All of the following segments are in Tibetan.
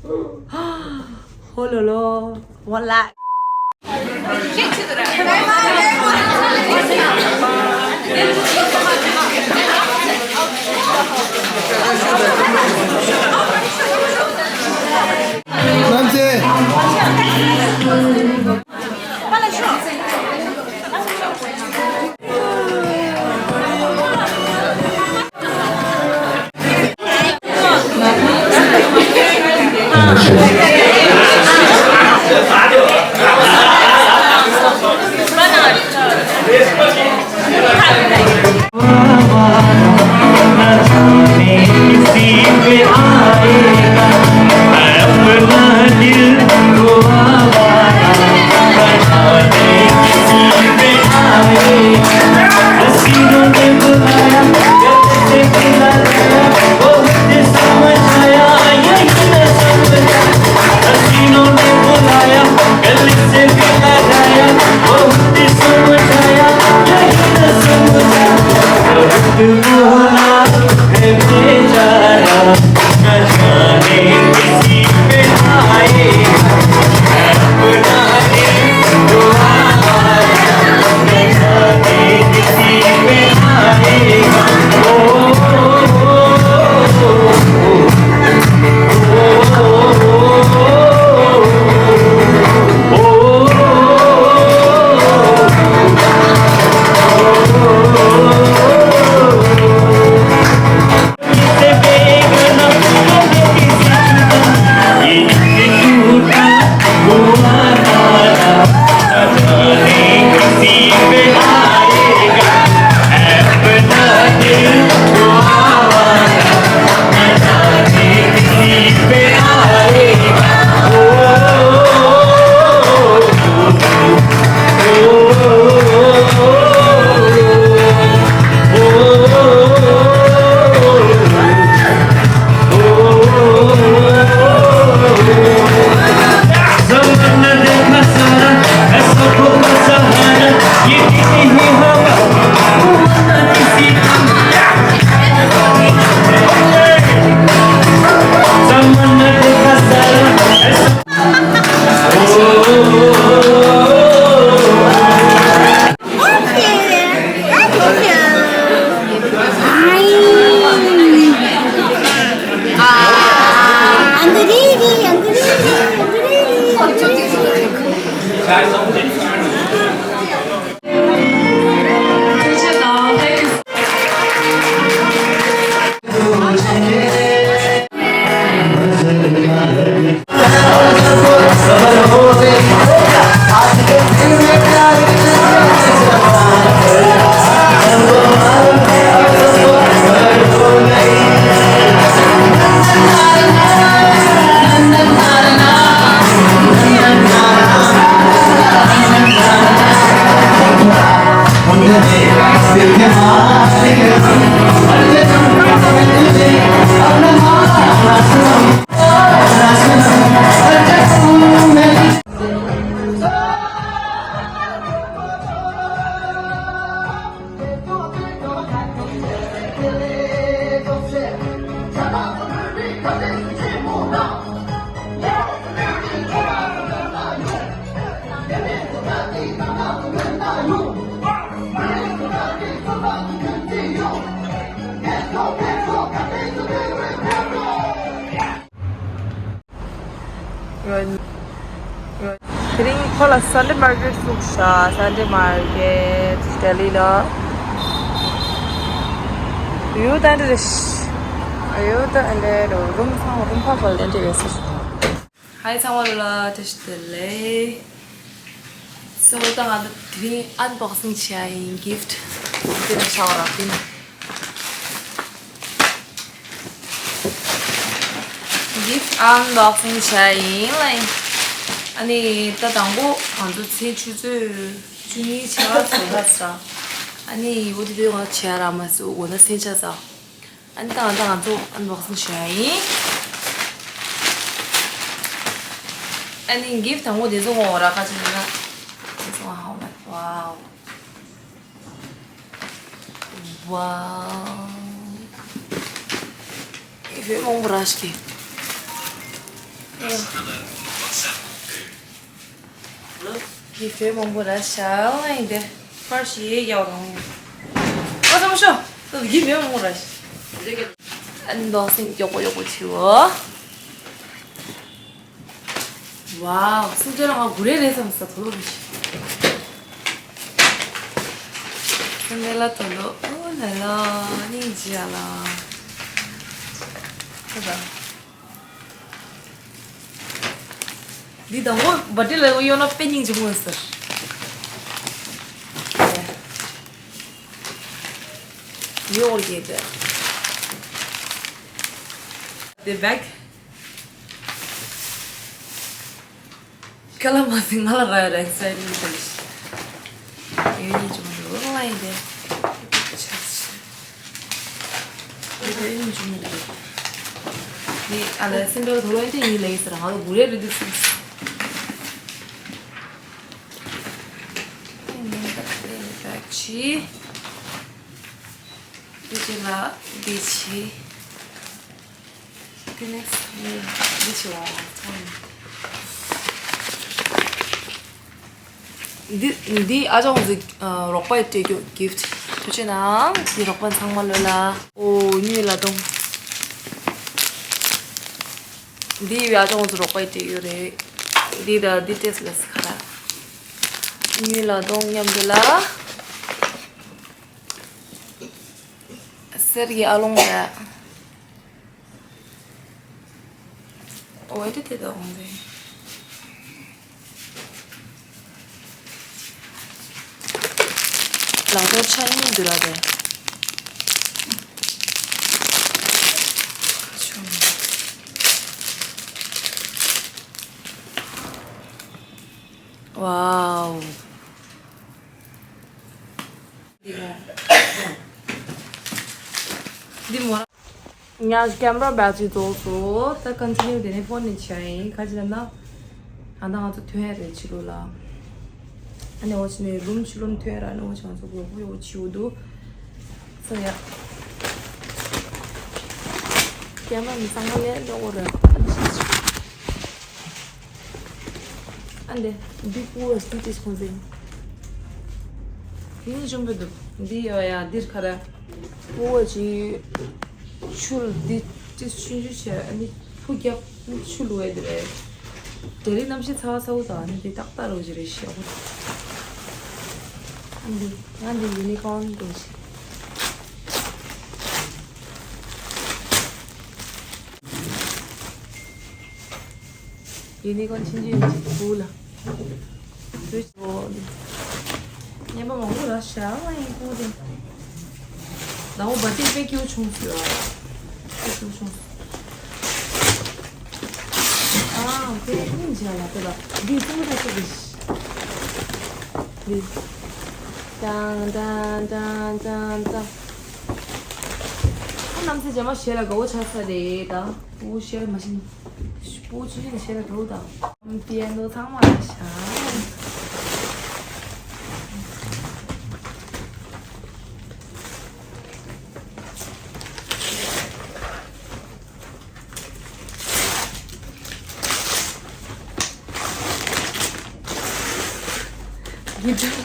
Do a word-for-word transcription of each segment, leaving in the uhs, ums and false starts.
ཧོ་ལོ་ལོ། One lakh. དེ་རིང་ཁོ་ལ་Sunday market བཙུགས་ཤག Sunday market Delhi ལ། ཡོད་ད་འདྲ་རེད། ཡོད་ད་འདྲ་རེད། རུམ་ཚང་རུམ་ཕ་ག་ལ་འདྲ་ཡོད་ས། ཧའི་ཚང་མ་ལ་བཀྲ་ཤིས་བདེ་ལེགས། སོ་ད་ང་ཚོ་དེ་རིང་unboxing བྱེད་ཡ་ཡིན། gift དེ་ལ་ཤ་བ་རག་གིན། gift unboxing བྱེད་ཡ་ཡིན་ལ། ཨ་ནི་ད་དང་པོ་ང་ཚོ་ཚེས་ཆུ་ཚོད་བཅུ་གཉིས་ཆ་ཚོད་ལ་ས། ཨ་ནི་འོ་དེ་དུས་ང་བྱེད་ཡ་རག་མ་སོང་། འོ་ན་སེམས་ཆགས་ཚ། ཨ་ནི་ད་ང་ད་ང་ཚོ་unboxing བྱེད་ཡ་ཡིན། ཨ་ནི་gift དང་པོ་དེ་ཚོ་ངོ་ར་ཁ་ཅིག་ཡིན་ན། དེ་ཚོ་ང་ཧ་མ། wow wow། ཡི་ཕེ་མང་པོ་ར་ཤི་ཀེ། གི་བོད་མང་པོ་ར་ཤ་ལ་ཡིན་ཏེ་ཕར་ཞིག་ཡག་རང་ཡིན། ཨ་ཙམ་ཤོ། གི་བོད་མང་པོ་ར་ཤ། ཨན་དོ་སེམས་མགྱོགས་པོ་མགྱོགས་པོ་བྱིའོ། ཝའོ། སེམས་ཅན་ལ་ང་གུ་རེ་རེད་བསམ་ས་ཐོ་ལོ་རེ་ཤ། སེམས་ཅན་ལ་ཐོ་ལོ། ཨོ་ལ་ལ། སྙིང་རྗེ་ཡ་ལ། ཁ་ད། འདི་དང་པོ་བར་ཐི་ལ་གཡོག་ན་དཔེ་སྙིང་རྗེ་མོ་ཡོད་ཟེར། ཡོག་རྒྱས་ཏེ། དེ་བེག་ཁ་ལ་མ་ཟིན་ང་ལ་ར་ར་ས་ཡིན་ཟེར། ཡོད་སྙིང་རྗེ་མོ་ཡོད་ལ་ཡིན་ཏེ། ཆ་ཆ། ཡིན་ཅུང་མི་འདུག་ནི་ཨ་ལ་སེམས་པའི་དོ་རོ་ཡིན་ཏེ་ཡིན་ལ་ཡིན་ཟེར་ང་ལ་གུ་རེ་རེ་འདུག་སེམས། ནི་ད་ལེ་ལེ་ད་ཆི། འདི་ཆི་ལ་འདི་ཆི། འདི་ནེགསི་ནི་འདི་ཆི་བ་ཚང་། འདི་འདི་ཨ་ཅག་ཚོ་རོགས་པ་སྤྲད་རྒྱུ་གིཕ་ཊི་ཐུགས་རྗེ་གནང་། འདི་རོགས་པ་ཚང་མ་ལོས་ལ། ཨོ་གཉིས་ལ་གཏོང་། འདི་ཡི་ཨ་ཅག་ཚོ་རོགས་པ་སྤྲད་རྒྱུ་རེད། འདི་ད་འདི་ཏེས་ལས་ཁ་ར། གཉིས་ལ་གཏོང་མཉམ་དུ་ལ། གསེར་གྱི་ཨ་ལོང་ར། འོ་དེ་དེ་དང་འོང་དེ། ལག་ཐོག་ཆ་གཉིས་འདུག་ར་དེ། ཝའོ། འདི་མོ། ཉ་ཀེམ་ར་བེ་ཊི་རི་རྫོགས་སོང་། ད་ཀོན་ཊི་ནིའུ་དེ་ནས་ཕོན་ནས་བྱས་ཡིན། ག་ཅི་ལབ་ན། ཨ་ད་ང་ཚོ་ཐོན་ཡ་རེད་ཕྱི་ལོགས་ལ། ཨ་ནི་འོ་ཕྱི་ནས་རུམ་ཕྱི་ལོགས་ཐོན་ཡ་ར། ཨ་ནི་འོ་ང་ཚོ་གོ་བོ་ཡོ་ཆིའུ་འདུག་ས་ཡ། ཀེམ་ར་མི་ཚང་མ་ལས་ལོག་འོ་ར། ཨ་ནི་ཕྱི་ཨ་འདི་འདི་པུ་བ་སུ་ཏིས་ཁོང་ཟིན། འདི་ནི་འཇོན་པོ་འདུག་འདི་ཡོ་ཡ་འདིར་ཁ་ར། པུ་བ་ཅི་ཆུལ་འདི་ཏིས་ཆུན་ཆུ་བྱས། ཨ་ནི་ཕུ་རྒྱག་ནི་ཆུ་ལུ་བས་འདི་རེད། དེ་རིང་གནམ་གཤིས་ཚ་བ་ཚ་བོ་དང་ནི་འདི་ཏག་ཏག་རོ་ཅི་རེད་ཤག་ཨ་འདི་ང་འདི་ཡུ་ནི་ཀོན་འདུག་ཅི། ཡིན་ནི་ཀོན་ཆིན་ཆིན་ཅིག་ཁུག་ལ། དུས་འོ་ནི། ཉན་པ་མང་པོ་ར་ཤ་ང་ཡིན་ཁུག་དེ། ལའོ་བ་ཏི་པེ་ཀྱུ་ཆུང་སུ། པེ་ཀྱུ་ཆུང་སུ། ཨ་དེ་ཉིན་བྱ་ལ་དེ་ལ་འདི་ཙུམ་ར་ཤི་གི་ཤི། འདི། ཏང་ཏང་ཏང་ཏང་ཏང་། ཁོ་རྣམ་ཚེ་རྗེས་མ་ཞེ་ལ་དགའ་བོ་ཆགས་ས་རེད་ད། ཨོ་ཞེ་ལ་མ་ཤི་ནི། པོ་ཆུ་ཆུ་ནི་ཤེས་ལ་འགྲོ་དང་། པི་ཡ་ནོ་ཚང་མ་ལ་ཤ། གི་ཊར།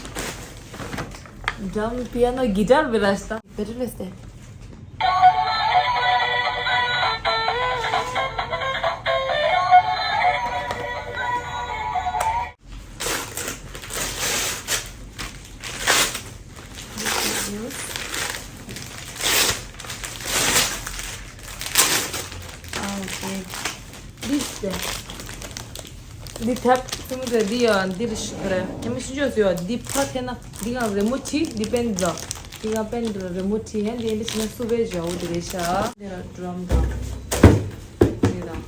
ཌམ་པི་ཡ་ནོ་གི་ཊར་བི་ར་ཤ་ད། Better list there. This there. འདི་ཐབ་སུ་མི་ཚེ་འདི་ཡང་འདིར་ཞུ་གི་རེད། ཉི་མ་ཤིན་ཅོག་ཟེར་བ་འདི་ཕ་ཐེ་ན་འདི་གང་རེ་མོ་ཊི་འདི་པན་ཛ། འདི་གང་པན་ཛ་རེ་མོ་ཊི་ཡང་འདི་འདི་ཕྱི་ན་སུ་བེ་ཇའོ་འདི་རེད་ཤག་འདི་ལ་ཌྲམ་དང་འདི་དང་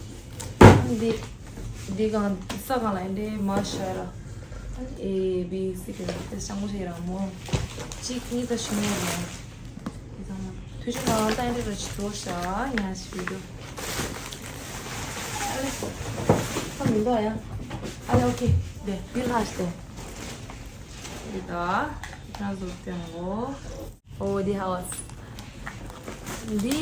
འདི་འདི་གང་ས་གང་ལ་འདི་མ་ཤ་ར་ཨེ་བི་སི་གི་ར་དེ་ཤང་མོ་ཤེ་ར་མོ་གཅིག་གཉིས་ད་ཤུ་མོ་ར། ཐུགས་རྗེ་གནང་། ད་འདི་ར་ཆི་ཐོག་ཤ་ཡང་ཞིག་བི་ཌིའོ། ཨ་ལེ། ཁ་མི་འདུག་ཡ། ཨ་ལེ་ཨོ་ཁེ། དེ་བི་ལྷ་ཤ་དེ། འདི་ད། ཁྱེད་རང་ཚོ་སྟོན་གོ། ཨོ་འདི་ཧ་བ་སི། འདི།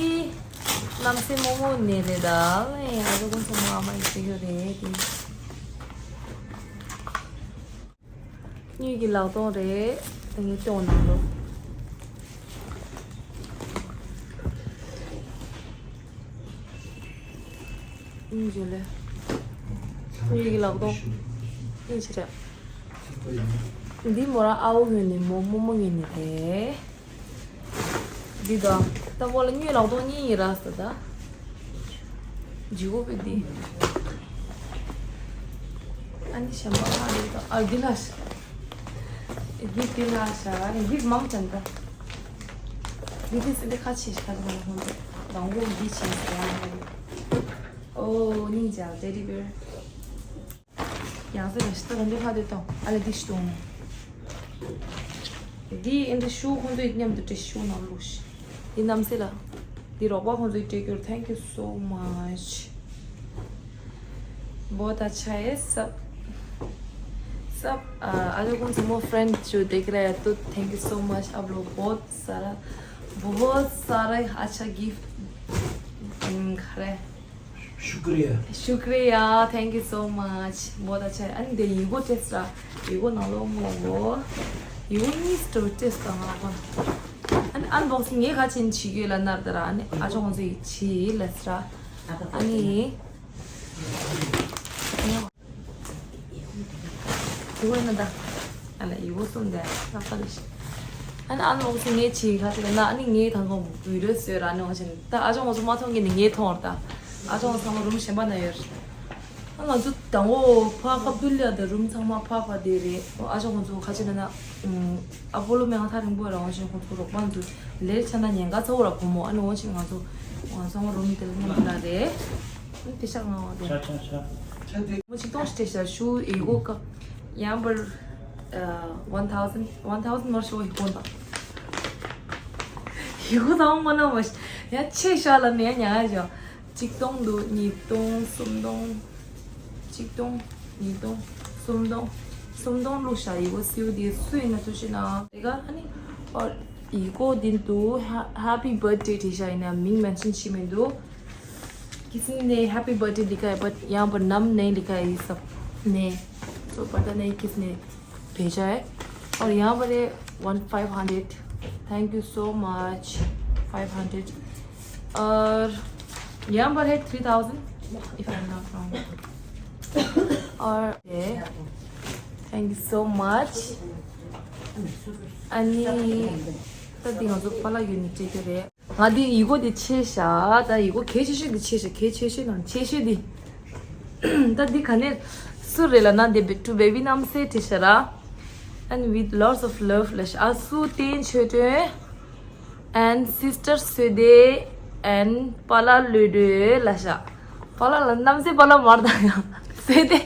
གནམ་སེ་རྨོ་མོ་ནས་རེད་ད། ཨ་ཅག་ཀུན་ཚང་མ་ཨ་མ་ཡིས་བྱེད་རྒྱུ་རེད་དེ། དངུལ་གྱི་ལག་སྟོང་རེད། ད་ངས་སྟོང་ནང་ལོ། དངུལ་གྱི་ལས། དངུལ་གྱི་ལག་སྟོང་། དངུལ་ཆེ་རེད། འདི་མོ་རང་ཨ་བོ་ངོས་ནས་མོ་རྨོ་མོ་ངོས་ནས་རེད། འདི་དང་། ད་མོ་ལ་དངུལ་ལག་སྟོང་གཉིས་ཡིན་ར་ས་ད། ཇི་གོ་པི་འདི། ཨ་ནི་གཞན་པ་ཨ་རེད་ད། ཨ་འདི་ལ་ཤ། འདི་འདི་ལ་ཤ། ཨ་ནི་འདི་མང་ཅན་ད། འདི་འདི་སི་འདི་ཁ་ཆེ་ཤ་ད་ཧོན་ཏེ། དང་པོ་འདི་ཆེ་ཤ་ཡང་ཧོན་ཏེ། ཨོ་སྙིང་རྗེ་ཏེ་ཌི་བེར། ཡང་སེ་ལ་ཤི་ཏ་ག་འདི་ཕ་དེ་ཏོ་ཨ་ལེ་འདི་ཤི་ཏོ་ནོ། འདི་ཨིན་འདི་ཤུ་ཁོང་ཚོའི་མཉམ་དུ་ཏེ་ཤུ་ནང་ལོ་ཤི། འདི་གནམ་སེ་ལ། འདི་རོགས་པ་ཁོང་ཚོའི་སྤྲད་རྒྱུར། Thank you so much. बहुत अच्छा है सब। सब, आ, अजय कौन सा वो फ्रेंड जो देख रहे हैं तो thank you so much। आप लोग बहुत सारा, बहुत सारा अच्छा गिफ्ट, हम्म, खा रहे हैं। शुक्रिया। शुक्रिया, thank you so much। बहुत अच्छा है। ཨ་ནི་དེ་ཡི་གོ་ཊེས་ར། ཡི་གོ་ནང་ལོགས་མོ་གོ། ཡི་གོ་གཉིས་སུ་ཊེས་ག་ང་གོ། ཨ་ནི་ཨན་བོག་སིང་ངས་ག་ཅིན་བྱེད་རྒྱུ་ལ་ནར་ད་ར། ཨ་ནི་ཨ་ཅོ་ཁོང་ཚོ་ཡི་བྱེད་ལ་སི་ར། ཨ་ནི། དེ་བས་ན་ད། ཨ་ལ་ཡི་བོ་གསུམ་དེ་ལྷག་པ་རེད་ཤག་ཨ་ནི་ཨ་ནི་འོང་སི་ངས་ཆེ་ཁ་ཅིག་ན་ཨ་ནི་ངས་དང་གོང་བུ་རེ་སོས་ར་ནི་འོང་ཞིན་ད་ཨ་ཅོ་ང་ཚོ་མ་མཐོང་གི་ནི་ངས་མཐོང་ར་ད། ཨ་ཅོ་ང་ཚང་མ་རུམ་གཞན་པ་ན་ཡོད་ར། ཨ་ང་ཚོ་དང་བོ་ཕ་ཁ་བུལ་ལ་ད་རུམ་ཚང་མ་ཕ་ཁ་དེ་རེད། ཨ་ཅོ་ང་ཚོ་ཁ་ཅིག་ན་ན་ཨ་པོ་ལོ་མེ་ང་ཐ་རིང་པོ་ར་འོང་ཞིན་ཁོང་ཚོ་རོགས་པ་ཚོ་ལེར་ཆ་ན་ཉེན་ཁ་ཚ་བོ་ར་བུ་མོ་ཨ་ནི་འོང་ཞིན་ང་ཚོ་ང་ཚང་མ་རུམ་དེ་ལ་མཉམ་དུ་ན་རེད། དེ་ཤག་ང་བ་དེ། ཆ་ཆ་ཆ། མོ་ཆིག་སྟོང་ཞིག་སྟེར་ཤག་ཤུ་ཡི་གོ་ཀ་ཡང་པར་one thousand one thousand མར་ཤོ་ཡི་གོ་དང་། ཡི་གོ་དང་མ་ན་མ་ཤ་ཡང་ཆེ་ཤག་ལ་ནས་ཉ་ཡ་ཤག་ཆིག་སྟོང་དུ་ཉིས་སྟོང་སུམ་སྟོང་། ཆིག་སྟོང་ཉིས་སྟོང་སུམ་སྟོང་། སུམ་སྟོང་བླུགས་ཤག་ཡི་གོ་སིའུ་དེ་སུ་ཡིན་ན་ཐུ་ཤི་ན། དེ་ག་ཨ་ནི་ཨོ་ཡི་གོ་དེ་དུ་ཧ་Happy Birthday བྲིས་ཤག་ཡིན་ན་མིང་མེན་ཤན་བྱས་མི་འདུག किसी ने हैप्पी बर्थडे लिखा है, but यहाँ पर नाम नहीं लिखा है, ये सब ने। तो पता नहीं किसने भेजा है। और यहाँ पर है one five hundred. Thank you so much। Five hundred. और यहाँ पर है three thousand, if I am not wrong। और ये, thank you so much। अनि त दिङ जो पला युनिट चाहिँ के अरे ང་འདི་ཡི་གོ་འདི་ཆེ་ཤག་ད་ཡི་གོ་གལ་ཆེ་ཤོས་འདི་ཆེ་ཤག་གལ་ཆེ་ཤོས་ནང་ཆེ་ཤོས་འདི། ད་འདི་ག་ནས་སུ་རེད་ལ་ན་འདི་བེ་ཊུ་བེ་བི་རྣམ་སྲས་བྲིས་ཤག་ར། And with lots of love ལ་ཤག་ཨ་སུ་བསྟན་ཆོས་སྒྲོན། And sister སོས་དེ། And པ་ལ་ལོས་སྒྲོལ་ལ་ཤག་པ་ལ་ལ་རྣམ་སྲས་པ་ལ་མར་དང་ཡང་སོས་དེ།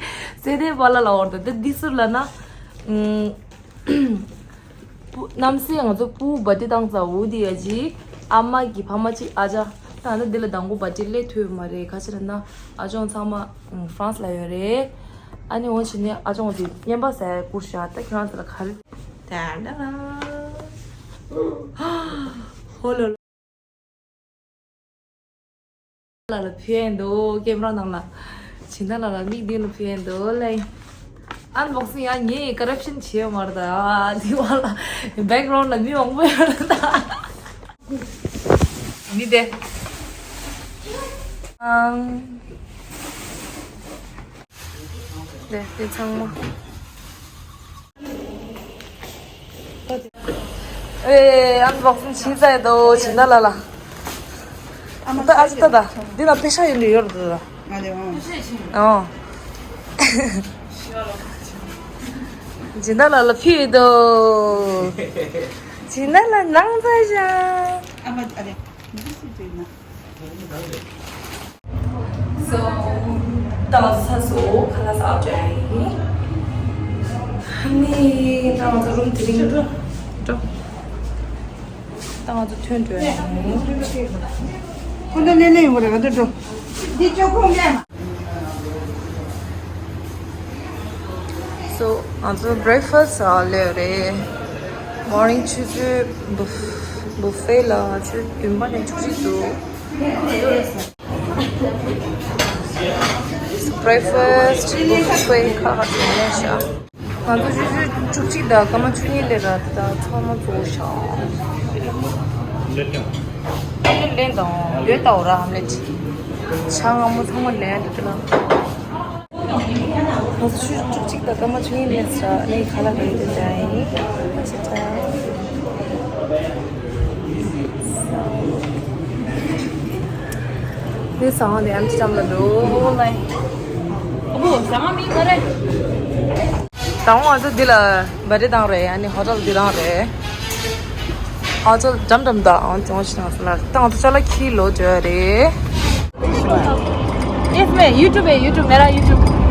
སོས་དེ་པ་ལ་ལ་འོར་ད་འདི་འདི་སུ་ལ་ན། ཨུམ། པུ་གནམ་སེ་ང་ཚོ་པུ་བ་ཏི་བཏང་ཚ་འུ་དི་ཡ་ཇི། ཨ་མ་གི་ཕ་མ་གཅིག་ཨ་ཅག་ད་ནི་འདི་ལ་དང་པོ་བ་ཏི་སླེབས་ཐུབ་མ་རེད། ག་ཅི་རེད་ན་ཨ་ཅོང་ཚང་མ་ཧྥ་རན་སི་ལ་ཡོད་རེད། ཨ་ནི་འོ་ཕྱི་ནས་ཨ་ཅོང་དེ་བརྙན་པ་ཟ་ཡ་བསྐུར་ཤག་ད་ཁྱོད་རང་ཚོ་ལ་ག་རེ། ད་ད་ཧོ་ལོ། ལ་ལ་ཕེ་འདུག་ཀེམ་ར་ནང་ལ། ཇི་ན་ལ་ལ་མིག་མདུན་ལ་ཕེ་འདུག་ལེ། ཨན་བོག་སིང་ཡང་ངས་ཀ་རབ་ཤན་བྱེད་མ་རེད་ད། དེ་བ་ལ་བེག་རོན་ལ་མི་མང་པོ་ཡོད་རེད་ད། མི་དེ། ཨང་། དེ་དེ་ཚང་མ། ཨེ་ཨན་བོག་སིང་བྱེད་ཚར་ཡོད་དོ་ཇི་ན་ལ་ལ། ད་ཨ་ཅི་ད་ད་འདི་ན་པེ་ཤ་ཡོད་ལུས་ཡོད་རེད་ད། ཨ་ལེ་ཨང་། ཨོ། ཇི་ན་ལ་ལ་ཕི་ཡོད་དོ། ཇི་ན་ལ་ནང་ཚ་ཞང་། ཨ་མ་ཨ་ལེ། So, ད་ང་ཚོ་ཚར་སོང་། ཁ་ལག་ཟ་བར་འགྲོ་ཡ་ཡིན། ནི་ད་ང་ཚོ་རུམ་དེ་རིང་འགྲོ། འགྲོ། ད་ང་ཚོ་ཐོན་འགྲོ་ཡ་ཡིན། ཁོ་ཚོ་ལེ་ལེ་ཡོང་གི་རེད། ང་ཚོ་འགྲོ། འདི་ཅོ་ཁོང་ལེ། So, ང་ཚོ་བྷི་རེག་ཕ་སི་ལ་སླེབས་རེད། མོར་ནིང་ཆུ་ཚོད་བུ་བྷུ་ཕེ་ལ་ཆུ་བདུན་པ་ནས་བཅུ་གཅིག་འདུག Breakfast ཁོའི་ཁ་ཁ་ཐོན་ནས་ཤག་ང་ཚོ་ཆུ་ཚོད་བཅུ་གཅིག་དང་སྐར་མ་བཅུ་གཉིས་སླེབས་ར། ད་ཚང་མ་ཚོ་ཤག་ཨ་ལེ་ལེན་དང་ཡོད་ལྟ་འོ་ར། ཨམ་ལེ་ཇི་ཆ་ང་མོ་ཚང་མ་ལེན་འདུག་ལ། ང་ཚོ་ཆུ་ཚོད་བཅུ་གཅིག་དང་སྐར་མ་བཅུ་གཉིས་སླེབས་ར། ཨ་ནི་ཁ་ལག་རེད་དེ་འདྲ་ཡིན། ཨ་ཅེ་ཅེ། འདི་ཟ་ཁང་དེ་ཨམ་ཅི་ལྕམ་ལ་འགྲོ་ལ་ཡིན། ཨ་བོ་ཟ་ཁང་མིན་མ་རེད། དང་པོ་ང་ཚོ་འདི་ལ་བ་རེ་བཏང་རེད། ཨ་ནི་ཧོ་ཊེལ་འདི་རང་རེད། ཨ་ཚོ་འགྲམ་འགྲམ་དང་ཨང་ཅོང་ཞིག་ང་ཚོ་ལ་བཏང་དུ་ཅ་ལག་ཁྱི་ལོ་བརྗོད་རེད། Yes, man. YouTube, YouTube, मेरा YouTube.